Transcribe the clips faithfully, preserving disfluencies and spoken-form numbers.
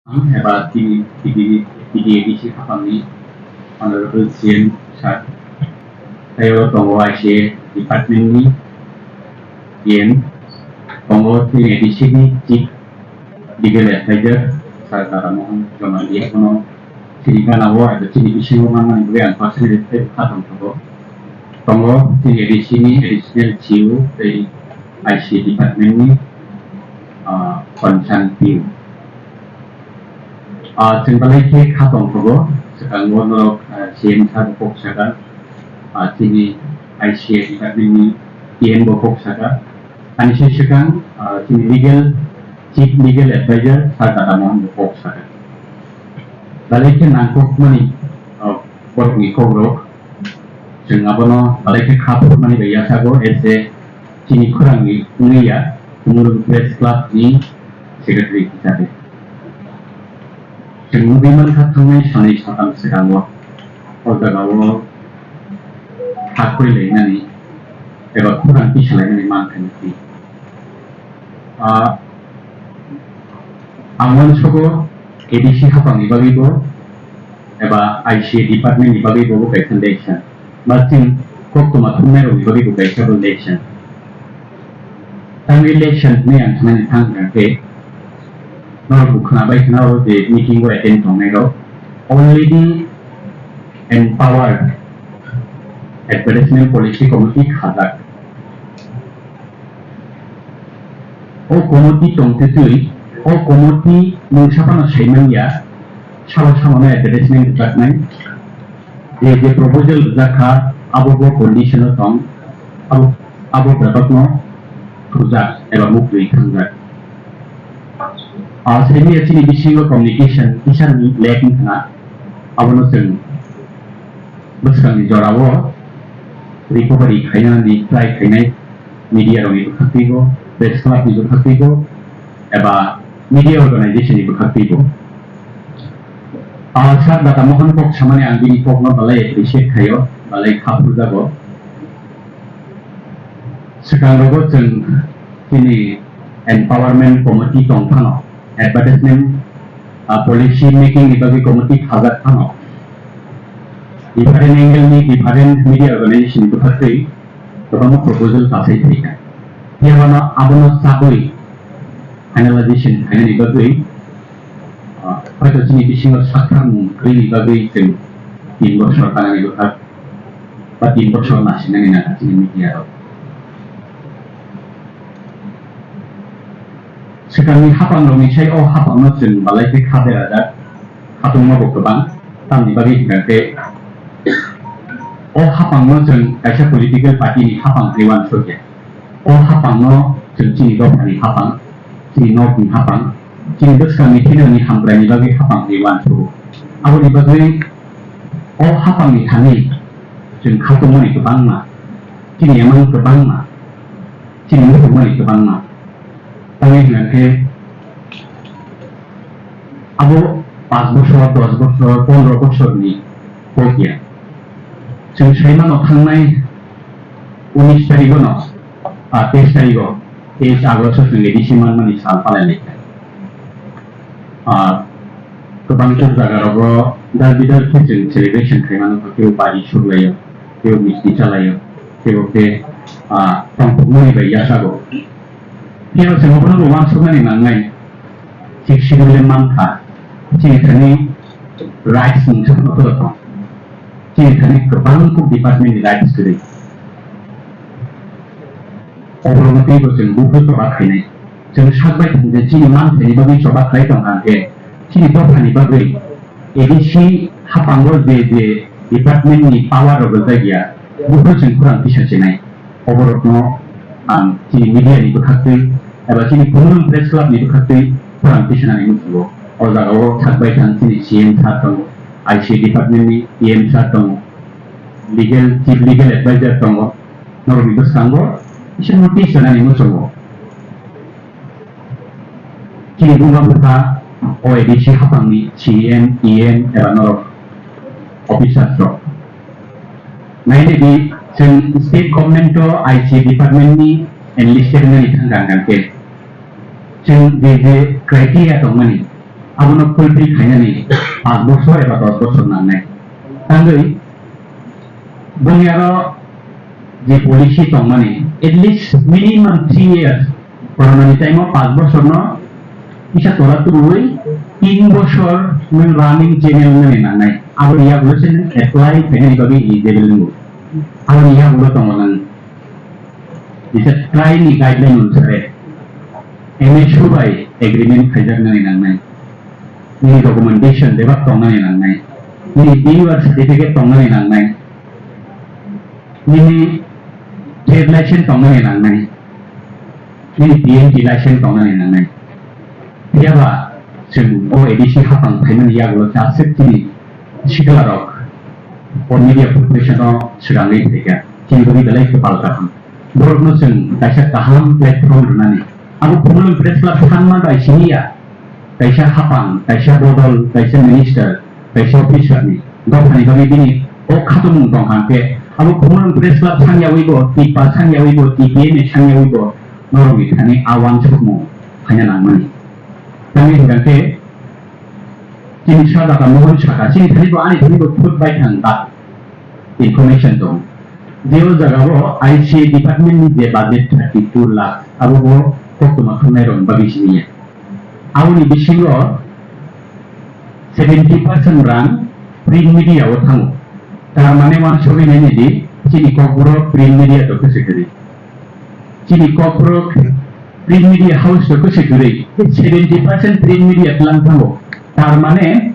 eba T D, T D, T D A D C haphangni Honorable C M sir, tei o tongo I C A department ni E M, tongo chini A D C ni Chief Legal Advisor, Sir Dada Mohan Jamatia, bono chini gana o eba chini bisingo manmani bagwi ang personally tei kha tongthogo. Tongo chini A D C ni Additional C E O tei I C A department ni, ah, concern P O. Ah, chwng belai khe kha tongthogo, swkango norok, ah, C M sir bo kok saka, ah, chini I C A department ni E M bo kok saka, ani se swkang, ah, chini legal, Chief Legal Advisor Sir Dada Mohan bo kok saka. Belai khe nangkukmani, ah, borokni kokrok. Chwng abono belai khe kha phurmani bai yachago, as a chini khorangni wngya, Tumulung Press Club ni secretary hisabe. Chwng nugwi mankha thangnai sanwi satham swkango o jagao ha koi lainani eba khorang tisa lainani mankha ni. Ah, ang uansogo A D C haphangni bagwibo eba I C A department ni bagwi bo kaisa election. Ba chini koktwma thumnai rokni bagwi bo kaisa bo election. Tang election hinwi ang sanani thang kha khe, norok bo khwna bai khwna o je meeting o attend tongnai rok already empowered advertisement policy committee khajak. O committee tongtwtwi, o committee mungsa phano saimanya, sabo samano advertisement rwjaknai. Je je proposal rwjak kha, abo bo condition o tong, abo, abo bebakno thujak eba mukdwi thangjak. Ah, simi chini bisingo communication kisa ni lack wngkha, abono chwng bwskangni jorao recovery khainani try khainai media rokni bwkhaktwibo, press club ni bwkhaktwibo, eba media organization ni bwkhaktwibo. Ah, Sir Dada Mohan kok samani ang bini kokno belai appreciate khaio, belai kha phurjago. Swkang rogo chwng chini empowerment committee tong phano, advertisement, ah, policy making ni bagwi committee khajak phano, different angle ni different media organization ni bwkhaktwi kwbangma proposal kasai phaikha. Phiya bono abono chabwi finalization khainani bagwi, ah, hoito chini bisingo saktharmung kwrwini bagwi chwng tin bosor kanani bwkhak ba tin bosor nasinani nangkha chini media rok. Swkangni hapangrokni sai o hapangno chwng belai khe kha berajak, khatungma bo kwbang, tamni bagwi hwnkha khe o hapangno chwng kaisa political party ni hapang hinwi uansukya. O hapangno chwng chini dophani hapang, chini nokni hapang, chini bwskangni thinani hamkraini bagwi hapang hinwi uansugo. Aboni bagwi o hapangni thani chwng khatungmani kwbangma, chini emang kwbangma, chini muchungmani kwbangma. Tamni hwnkha khe abo panch bosor, dos bosor, pondro bosorni kok ya. Chwng sai mano thangnai unis tarigo no, ah, teis tarigo, teis August o chwng A D C manmani sal palai laikha. Ah, kwbangsa jaga rogo dal bidal khe chwng celebration khaimano, kebo bari suklaio, kebo misti chalaio, kebo khe, ah, tongthokmani bai yachago. Phiya chwng obono bo uansuknani nangnai, Sixth Schedule le mankha, chini thani rights mungsa phano tong, chini thani kwbang kuk department ni rights kwrwi. Oborokno teibo chwng buphuru choba khainai. Chwng sak bai thang je chini manthaini bagwi choba khlai tong hwnkhe, chini dophani bagwi A D C haphango je je department ni power rok rwjak ya, buphuru chwng khorang tisa chinai. Oborokno ang chini media ni bwkhaktwi eba chini Khumulwng Press Club ni bwkhaktwi khorang tisanani muchungo. O jagao thak bai thang chini C M sir tongo, I C department ni E M sir tongo, legal, chief legal advisor tongo, norokni bwskango kisa notice rwnani muchungo. Chini buma bupha O A D C haphangni C M, E M eba norok officers rok. Nainai di, chwng state government o I C department ni enlisted wngani thang kha hwnkhe, chwng je je criteria tongmani, Abono fulfill khainani paanch bosor eba dos bosor nangnai. Tangwi boni aro je policy tongmani, at least minimum three years, corona ni time o paanch bosor no kisa tora tubuwi tin bosor nwng running channel nani nangnai. Abo yagulo se nwng apply khainani bagwi eligible wngo. Abo yagulo tongo nwng. Bisa try ni guideline onusare M S O bai agreement khaijak nani nangnai. Nini documentation bebak tong nani nangnai. Nini B U R certificate tong nani nangnai. Nini trade license tong nani nangnai. Nini P N G license tong nani nangnai. Phiyaba chwng o A D C hapang phaimani yagulo chaswk chini siklarok o media profession o swrangwi phaikha. Chini bagwi belai kwpal kaham. Borokno chwng kaisa kaham platform rwnani. Abo Khumulwng Press Club sanma bai siniya. Kaisa hapang, kaisa bodol, kaisa minister, kaisa officer ni dophani bagwi bini o khatumung tong hwnkhe abo Khumulwng Press Club sangyawi bo, TIPA sangyawi bo, T P M A sangyawi bo, norokni thani a uansukmung khaina nangmani. Tamni hwnkhe chini Sir Dada Mohan sakha, chini thani bo ani thani bo food baithang tak information tong. Je o jaga o I C A department ni je budget thirty two lakh, abo bo koktwma thumnai rok bagwi siniya. Aboni bisingo seventy percent rang print media o thango. Tar mane uansugwi nainai di, chini Kokborok print media to kwswi kwrwi. Chini Kokborok print media house to kwswi kwrwi, seventy percent print media tlang thango. Tar mane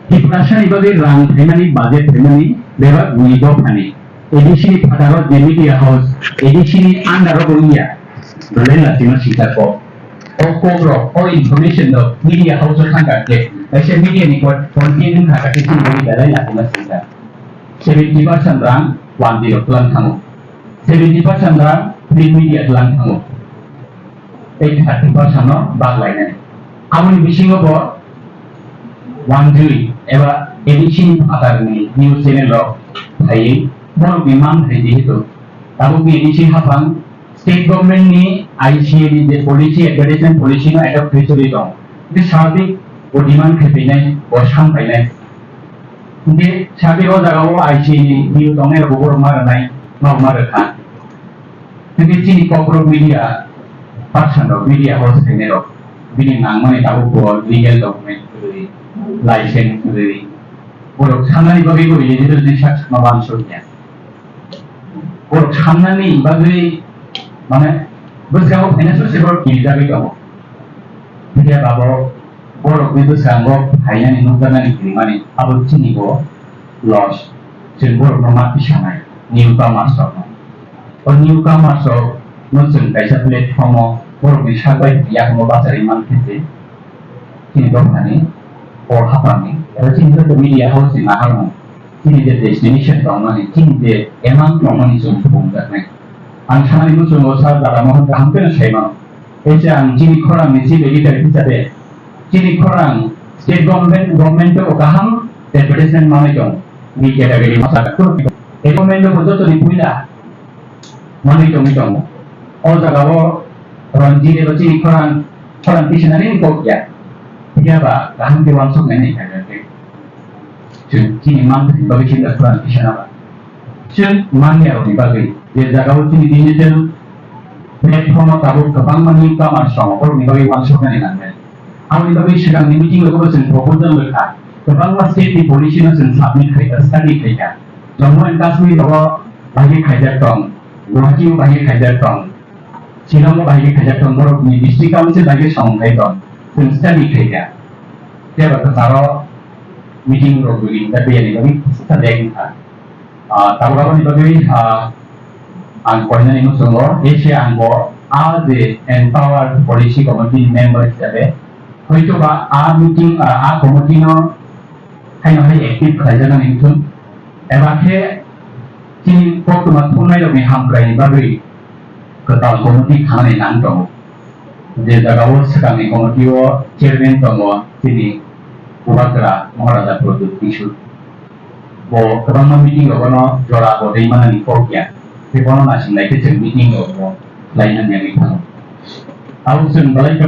Tiprasani bagwi rang phaimani, budget phaimani bebak bui dophani. A D C ni phataro je media house, A D C ni under o wngya, belai latima singsa kok. O kok rok, o information rok media house o thangkha khe, kaisa media ni con-, content wngkha khe chini bagwi belai latima singsa. Seventy percent rang one zero plan thango. Seventy percent rang print media plan thango. Tei thirty percent no bak lainai. Aboni bisingo bo wanjui eba A D C ni phatarni news channel rok phaiwi borokni man thai jehetu tabukni A D C haphang state government ni I C A ni je policy, advertisement policy no adopt khlai choli tong. Tei sabik bo demand khai phainai, bo sam phainai. Hingke sabi o jaga o I C ni view tongnai rok borok ma rwnai, ma ma rwkha. Hingke chini Kokborok media person rok, media house khainai rok, bini nangmani tabuk bo legal document kwrwi, license kwrwi. Borok sanani bagwi bo eligible ni sak ma bansok ya. Borok samnani bagwi, mane, bwskango financial se borok kirijagwi tongo. Phiya babo borokni bwskango phainani nukjaknani kirimani abo chini bo loss. Chwng borokno ma tisanai, newcomers rokno. O newcomers rokno chwng kaisa platform o borokni sak bai yakungo bachari mankhe se chini dophani, o haphangni, eba chini joto media house ni naharmung. Chini je destination tongmani, chini je amount tongmani chwng phunukjaknai. Ang sanani muchungo Sir Dada Mohan kaham kheno saimano. Tei se ang chini khorangni chief editor hisabe, chini khorang state government, government o kaham advertisement manwi tongo. B category masa, government o jotoni puila manwi tongwi tongo. O jaga o Ranjit eba chini khorang, khorang tisanani kok ya. Phiya ba kaham khe uansuk nai nai kha khe. Chwng chini man thani bagwi chini khorang tisana ba. Chwng man ya rokni bagwi je jaga o chini digital platform o tabuk kwbangma newcomers tongo, borokni bagwi uansuk nani nangnai. Aboni bagwi swkangni meeting rogo chwng proposal rwkha. Kwbangma state ni policy no chwng submit khaikha, study khaikha. Jammu and Kashmir rogo bahai khaijak tong, Guwahati o bahai khaijak tong, Shillong o bahai khaijak tong, borok ni district council bahai samung khai tong, chwng study khaikha. Tei abo kwcharo meeting rok rwgwi ta biyani bagwi select wngkha. Ah, tabuk aboni bagwi, ah, ang koinani muchungo, ese ang bo, ah, je empowered policy committee ni member hisabe, hoito ba ah meeting, ah, ah committee no haino hai active khlaijaknani wngthung, eba khe chini koktwma thumnairokni hamkraini bagwi kwtal committee khanani nang tongo. Je jagao swkangni committee o chairman tongo chini Bubagra Maharaja Pradyut Kishore. Bo kwbangma meeting rogono jora bodai manani kok ya. Tei bono naising lai khe chwng meeting rogo khlai nang yagwi thango. Abo chwng belai khe